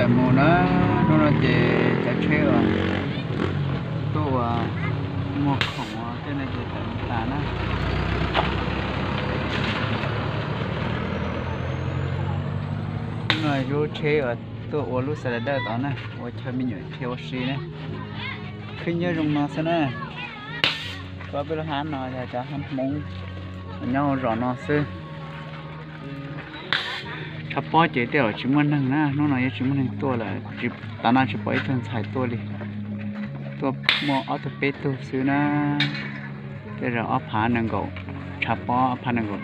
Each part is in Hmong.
Mus na, hnub no ces cov tsheb uas tuaj uas muag khoom tej no ces tawm tas na. Hnub no lub tsheb uas tuaj ua lub xas das dawj tod na, ua chaw me nyuam chaw ua si na. Khwb nyob zoo no xwb na. Koj peb lub hab no yog cov hab Hmoob nyob hauv zos no xwb. Tshav pob ces tej zaum tsis muaj neeg na, hnub no yuav tsis muaj neeg tuaj lawm, tav no tsis pom ib tug ntxhais tuaj li. Tuaj muaj ob tug peb tug xwb na. Tej zaum ob phav nees nkaum, tshav pob ob phav nees nkaum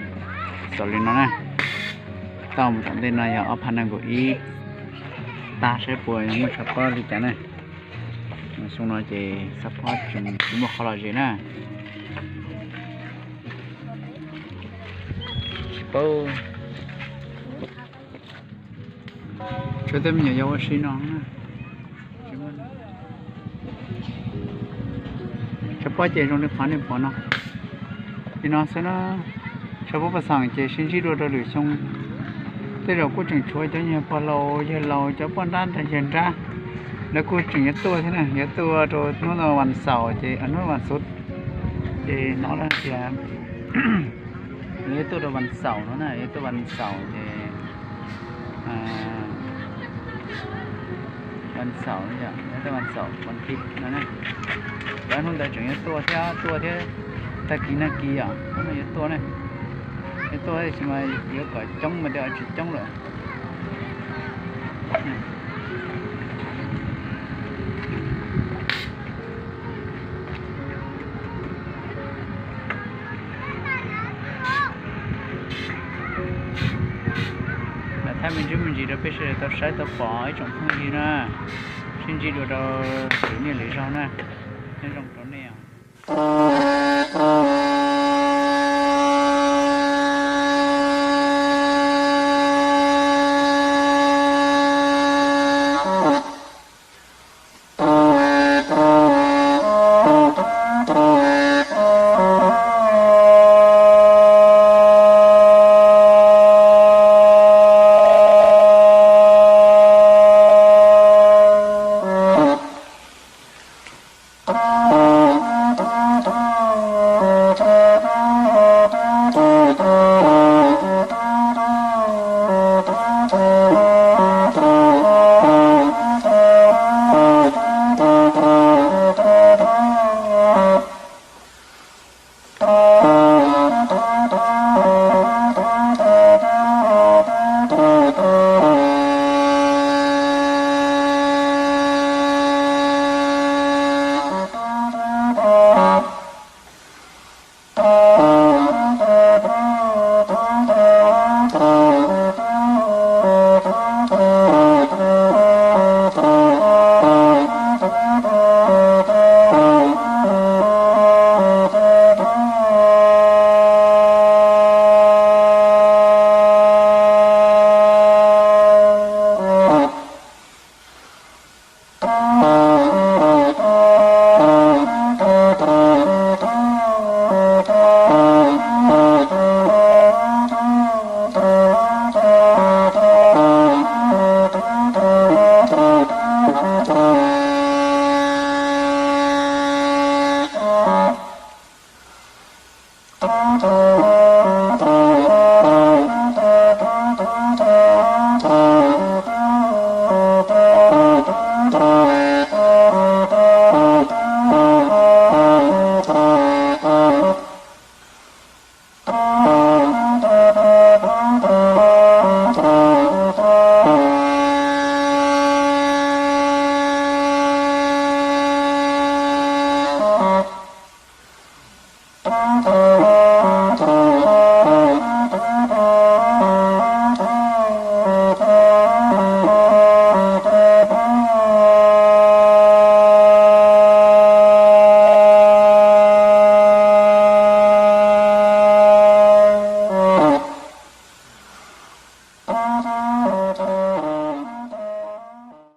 xaus li no na. Tau mus tom ntej no yog ob phav nees nkaum ib, tag saib puas muaj tshav pob li cas na. Xyoo no ces tshav pob tsis muaj qhov lom zem na. Tsis paub. Tshuav tej me nyuam yaus ua si no. Tshav pob ces zoo li qhov nej pom no, li no xwb na. Tshav pob paj xeem ces sib ntsib dua rau lwm xyoo. Tej zaum kuj tseem tshuav cov nyuag pog laus yawg laus, cov poj nrab yawg nrab, lawv kuj tseem yuav tuaj thiab na, yuav tuaj rau hnub vas xaum ces, hnub vas xuv ces hnov lawv tias lawv yuav tuaj rau vas xaum no na, yuav tuaj vas xaum ces vas xaum, vas xaum vas thiv no na. Lawv hnub ntawd tseem yuav tuaj thiab, tuaj thiab, tag kis nag kis os, hnub no yuav tuaj na. Yuav tuaj tab sis mas yuav kom coob mas tej zaum tsis coob lawm. Lam thaij me ntsis me ntsis rau peb sawv daws tau saib tau pom ib tsoom phooj ywg na, sib ntsib dua rau lwm niaj lwm zaug na, nyob zoo rau nej os.